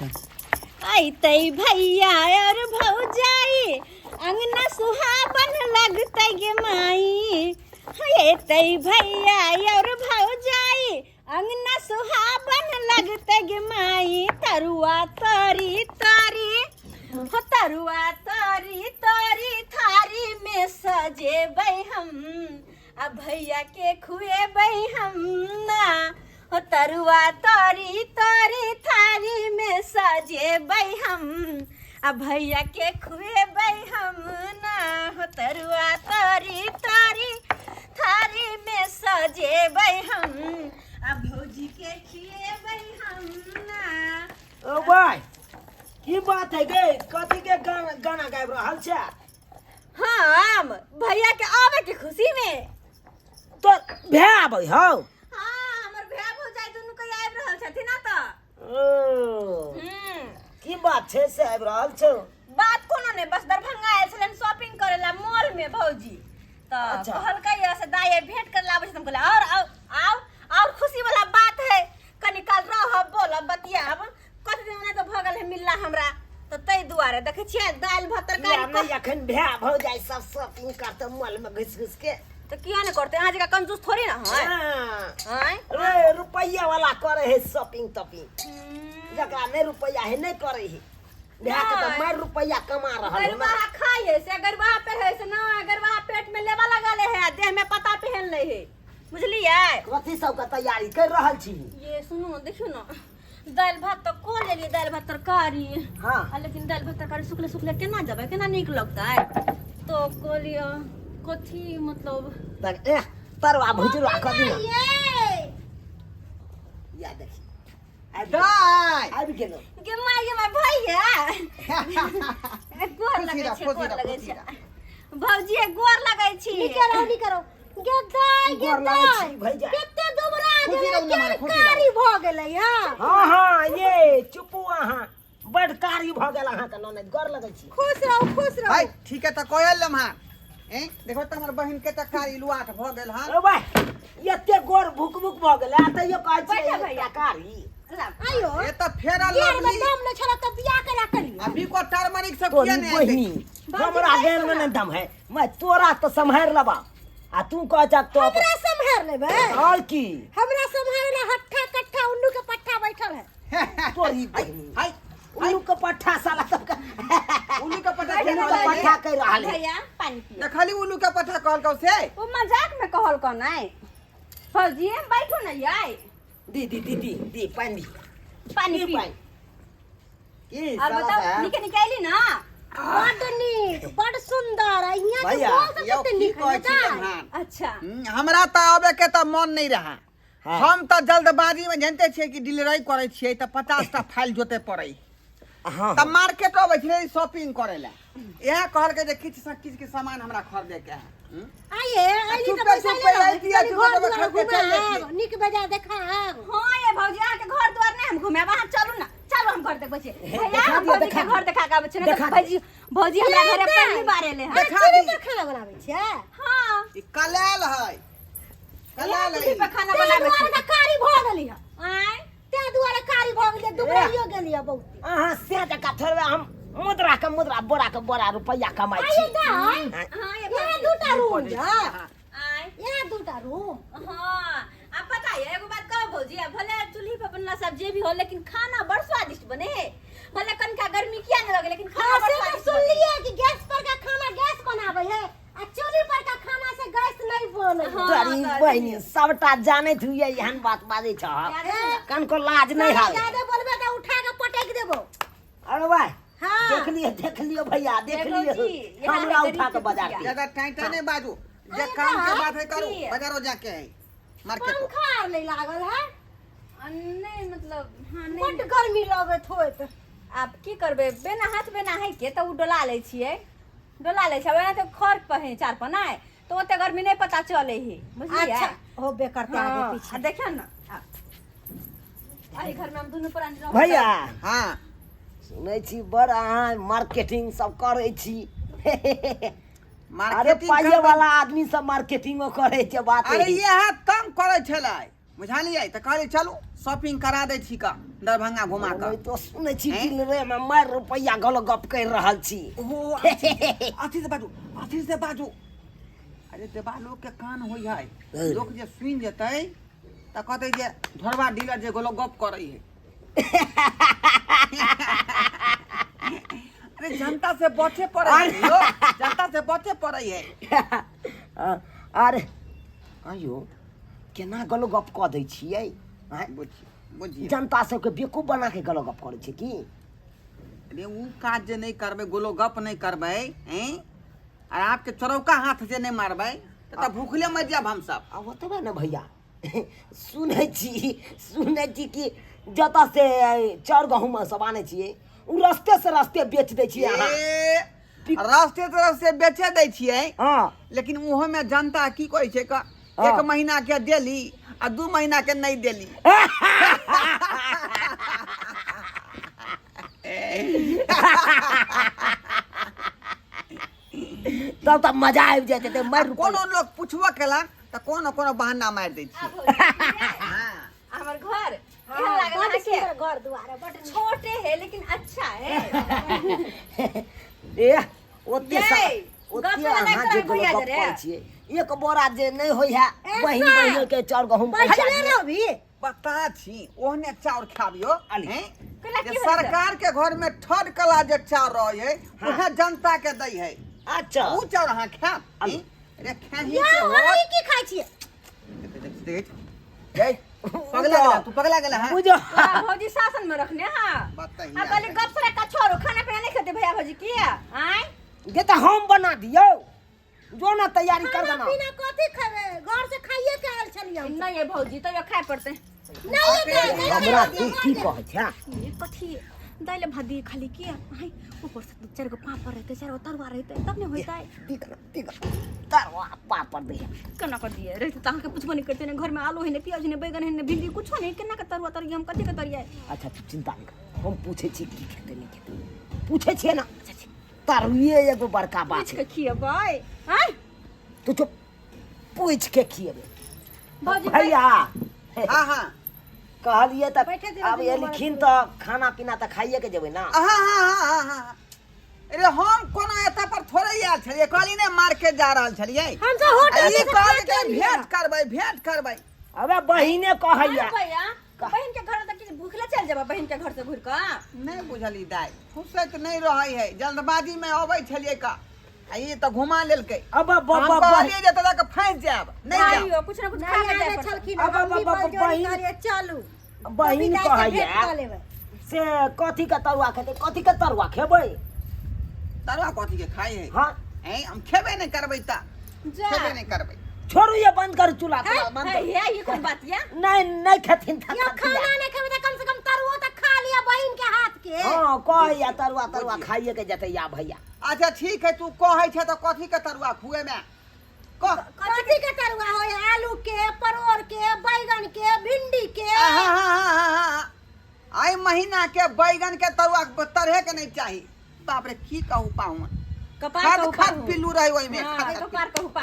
अइतै भैया और भौजाई अंगना सुहावन लगतै गे माई। अइतै भैया और भौजाई अंगना सुहावन लगतै गे माई। तरुआ तरी तरी हो तरुआ तरी तरी थारी में सजेबै हम आ भैया के खुएबै हम ना। हो तरुआ तरी तरी थारी में सजेबै हम आ भैया के खुएबै हम ना। हो तरुआ तरी तरी थारी में सजेबै हम आ भौजी के खिएबै हम ना। ओ भाई, की बात है गे? कथी के गाना गाना गाबि रहल छै? हम भैया के आवे के खुशी में। तो भै आबै हौ? हाँ, हमर भैया भौजाई दुनू के आबि रहल छथिन ना। तऽ ओ की बात छै से आबि रहल छौ? बात कोनो नहि, बस दरभंगा आयल छलनि शॉपिंग करे ला मॉल में भौजी। तऽ कहलकै ये से दाई भेंट करे ला आबै छै। हम कहलियै और आउ आउ और खुशी वाला बात है, कनी काल रहब बोलब बतियाब। कते दिन ओना तऽ भऽ गेल है मिलला हमरा, तऽ ताहि दुआरे देखै छियै दालि भात तरकारी। किया नहि अखन भै भौजाई सब शॉपिंग करतै मॉल में घुसि घुसि के? तऽ किया नहि करतै, अहाँ जकाँ कंजूस थोड़े ना है। हाँ। आँय? रे रुपैया वाला करे है शॉपिंग तपिंग, जकरा नहि रुपैया है नहि करे है। भै के तऽ नहि। मारि रुपैया कमा रहल है ना। गरबाहा खाइ है से गरबाहा पे है से ना, गरबाहा पेट में लेवा लगा ले है आ देह में पता पहन ले है, बुझलियै? कथी सबके तैयारी कर रहल छी? ये सुनू देखियौ ना, दालि भात तऽ कऽ लेलियै, दालि भात तरकारी। आ लेकिन दालि भात तरकारी सुखले सुखले केना देबै, केना नीक लगतै? तो कहलियै कथी मतलब तऽ ए तरुआ भुजरुआ कऽ दियौ। ये या देखी आबि गेलौ। दाइ आबि गेलौ। गे माय गे माय, भैया गोर खुशी लगै रह, छै, खुशी गोर रह, लगै खुशी छै रह। भौजी, गोर लगै छी। नीके रहो, नीके रहो गे दाइ, गे गोर लगै दाइ। छी भैया। कते दुबरा खुशी गेलै, रहू ना मारे, केहन खुशी रहू। कारी भऽ गेलै। हँ हँ हँ, ये चुपू, अहाँ बड कारी भऽ गेल अहाँके ननद। गोर लगै छी। खुश रहू, खुश रहू। भाई ठीक है, तऽ कह लेम। हाँ ए देखो तऽ हमर बहिन के तऽ कारी लुआठ भऽ गेल हन। ओ भाई, एते गोर भुक भुक भऽ गेलै आ तैयो कहै छियै बैठा एकटा भैया। कारी। आयो ए तऽ फेर देर में लवली दम नहि छला तऽ बियाह केला करी। अभी को टर्मरिक सब तोरी किया नहीं आते? बहिनी, हमरा गैर में नहीं दम है, मैं तोरा तऽ सम्हारि लेबा आ तू कह जा तो हमरा सम्हार लेबै? और की? हमरा सम्हारे ला हट्ठा कट्ठा उल्लू के पट्ठा बैठल है। तोरी बहिनी, हाय उल्लू के पट्ठा साला सबके उल्लू के पट्ठा उल्लू के के पट्ठा कहि रहल है। भैया पानी पियो। देखली उल्लू के पट्ठा कहल कौ से? ओ मजाक में कहल को नहीं भौजी, बैठो ना यार। दी दी दी दी दी पानि दी। पानी दी पी। पानि। की और साला बताओ साहब? निके निके आइली ना? बड नीक, बड सुंदर। आ हियां के भैया, बोल सब यौ कते की नीक कहै है छी दाइ। लम्हान? अच्छा। हमरा तऽ आबे के तऽ मन नहीं रहा। हम तऽ जल्दबाजी में जानते छियै कि डिलीवरी करै छियै तऽ 50 टा फाइल जोते पड़ै। तऽ मार्केट अबै छलै शॉपिंग करै लए, इएह कहलकै जे किछु सँ किछु के सामान हमरा खरीदे के है। आइए आइली तऽ चुपे पैसा चुपे ले आइती आ कनी चुपे घर चुपे दुआर खरीद के चलि घुमाएब, जैती। नीक बेजा देखाएब। हाँ ये भौजी, अहाँ के घर द्वार नहीं हम घुमाएब, अहाँ चलू ना, चलू हम घर देखबै छी। भैया, देखा हम दियौ, भौजी के देखा घर देखा के आबै छी ना। देखा तऽ भौजी, भौजी हमरा घरे पहली बार एले हन। देखा चूल्ही दी। पर खाना बनाबै छियै? हाँ। ई कलाल है, कलाल चूल्ही है। पर खाना ताहि बनाबै दुआरे छी। तऽ कारी भऽ गेली हँ। आँय? ताहि दुआरे कारी भऽ गेली, दुबराइयो गेली हँ बहुत। अहाँ से जकाँ थोड़बे हम मुद्रा के मुद्रा, बोरा के बोरा रुपैया कमाइ आइए छी। दाइ, हाँ ये यहाँ भौजी। दूटा रूम जा, आँय? यहाँ दूटा रूम। हाँ, आ पता है एगो बात कहू भौजी, आ भले चूल्ही पर बनला सब जे भी हो, लेकिन खाना बड़ स्वादिष्ट बने है। भले कनिका गर्मी किया नहीं लगे, लेकिन खाना हाँ बड़ से तऽ स्वादिष्ट बने। सुनलियै कि गैस पर का खाना गैस बनाबै है आ चूल्ही पर का खाना से गैस नहीं बने है। हाँ, तोरी तऽ बहिनी, सबटा जानैत हुए एहन बात बाजै छह, कनको लाज नहीं हावे? ज्यादा बोलबे तऽ उठा के पटक देबो। अरे भाई, हाँ। देख लियो, देख लियो भैया, देख देखो लियो। जी, यहाँ हमरा के उठा के गरीब बाजार के दे। ज्यादा टाइम टाइम नहीं बाजू, जे अरे काम के बा, बात है करू। की? बाजारो जाके है मार्केट। पंखा आर नहीं लागल है? नहीं मतलब हाँ नहीं। बड्ड गर्मी लगैत होइत। आब की करबै, बिना हाथ बिना है के तऽ ओ डोला लै छियै, डोला लै छियै। ओना तऽ खर पर है चार पर नहि तऽ ओते गर्मी नहीं पता चले है, बुझलियै? अच्छा होबे करते आगे हाँ, पीछे। आ देखियौ ने, आ एहि घर में हम दुनू प्राणी रहब। भैया। हाँ। सुनै छी बड़ अहाँ मार्केटिंग सब करै छी। अरे मार्केटिंग पाइये करबै- वाला आदमी सब मार्केटिंगो करै छै बात। अरे इएह तंग करै छलै, बुझलियै? तऽ कहलियै चलू शॉपिंग करा दै छी का। दरभंगा घुमा कऽ। नहीं तो सुनै छी हैं? डीलरे में मारि रुपैआ गलो गप करि रहल छी। ओहो, अथी से बाजू, अथी से बाजू। अरे देबा, लोक के कान होइ है, लोक जे सुनि जेतै तऽ कहतै जे ढोरबा डीलर जे गोलो गप करै है। अरे जनता से बचे पड़े है यो, जनता से बचे पड़े है। अरे आयो, केना गलो गप कऽ दै छियै आँय? बुझिए बुझिए, जनता सबके बेवकूफ बना के गलो गप करै छै की? अरे उ काज जे नहि करबै, गोलो गप नहि करबै, हैं, आर आपके चरौका हाथ जे नहि मारबै तऽ भूखले मरि जायब हमसब। आ ओतबे ने भैया, सुनै छी कि जतऽ से चाउर गहूँम सब आनै छियै, ओ रस्ते से रस्ते बेच दै छियै अहाँ। ए, रास्ते तरफ से बेचे दै छियै। लेकिन ओहो में जनता की कहै छै का, एक महीना के देली आ 2 महीना के नहीं देली। तब तऽ मजा आबि जाइ छै मारि रुपैआ। कोनो लोग पुछबो केला तऽ कोनो कोनो बहाना मारि दै छियै। हमर घर केहन लागल बड अहाँके? सुंदर घर दुआर है, बड नीक। छोटे है लेकिन अच्छा है। ए, ओते ये, ओते गप वाला अहाँ जे करै भैया गप जरे। करै छियै, एक बोरा जे नहि होइ है, ऐसा। बहिन बहिन के चाउर गहूम पैसा बैठले दिअ। रहबी। पता छी, ओहने चाउर खाबियो आली। हैं? केना जे की होइ छै? सरकार के घर में थर्ड क्लास जे चाउर रहे है, उहे जनता के दै है। उ चाउर अहाँ खायब? आली। हैं? अरे खाही यौ, के हम होत। ई की खाइ छियै? देख, देख, पगला गेला तू, पगला गेला है। बुझो। तोरा भौजी शासन में रखने हाँ। बताइए। आ कहली गप सरे का छोड़ो, खाना पीना नहीं खेते भैया भौजी किया आय? गे तऽ हम बना दियौ, जो ना तैयारी कर खाना देना। पीना कथी खेबै? घर से खाइए के आयल छलियै हम। नहीं है भौजी, तो ये खाए पड़ते। नहीं ये नहीं, हमरा नहीं, तू की कहै छै? ये कथी दालि भात दिए खाली किया आय? ऊपर से दू चारि गो पापड़ रहते, चारि गो तरुआ रहते तब ने होइतै। दिगना दिगना तरुआ पापड़ दे। केना कर दिए रहते तऽ अहाँके पुछबो नहि करते ने। घर में आलू है ने, प्याज ने, बैगन है ने, भिंडी कुछो नहीं। केना के तरुआ तरिए हम? कथी के तरिए? अच्छा, तू चिंता नहीं कर, हम पूछै छी की खेतै नहि खेतै, पूछै छियै ना। अच्छा ठीक। तरुए एगो बड़का बात पूछ है। के खिएबै आय? तू चुप, पूछ के खिएबै। भौजी। भैया। हाँ हाँ। कहलिए तऽ बैठे दियौ आब दुनू एलखिन तऽ खाना पीना तऽ खाइए के जेबै ना। हाँ हाँ हाँ हाँ हाँ, अरे हम कोनो एतऽ पर थोड़े आयल छलियै, कहली ने मार्केट जा रहल छलियै। हम तऽ होटल आ ई से खा कहलकै के एलियै। भेंट करबै, भेंट करबै। अबे बहिने कहैया। हाँ भैया, बहिन के घर तऽ किछु भूखले चलि जेबै बहिन के घर से घुरि कऽ? नहि बुझली दाइ, फुर्सत नहि रहै है, जल्दबाजी में अबै छलियै का, आ ई तऽ घुमा लेलकै। अब हम कहलियै जे तोरा के फँसि जायब, नहि जायब। खाइयो कुछ ना कुछ खा नहीं के जाय आने पड़तै। छलखिन। अब- हम अब- भी अब- बलजोरी बहिन- कहलियै, चलू बहिन दाइ से कहैया भेंट कऽ लेबै। से कथी के तरुआ खेतै? कथी के तरुआ खेबै? तरुआ कथी के खाइ है? हाँ। ऐं, हम खेबे नहि करबै तऽ जा। खेबे नहि करबै। छोड़ू, ये बंद करू चूल्हा तूल्हा बंद है करू। ये कोन बात या? नहीं नहीं खेथिन तऽ यौ, कथी खाना या? नहीं खेबै तऽ कम से कम तरुओ तऽ खा लिअ बहिन के हाथ के। हाँ, कहैया तरुआ तरुआ खाइए के जेतै या भैया। अच्छा ठीक है, तू कहै छै तऽ कथी के तरुआ खुए में कह। कथी के तरुआ होय? आलू के, परोड़ के, बैगन के, भिंडी के। आहा, आइ महीना के बैगन के तरुआ तरहे के नहीं चाही। बाप रे, की कहू पाहुन, कपार खद कहू खद पाहुन। पिल्लू रहे ओहिमे। हाँ, खद खद। कपार कहू।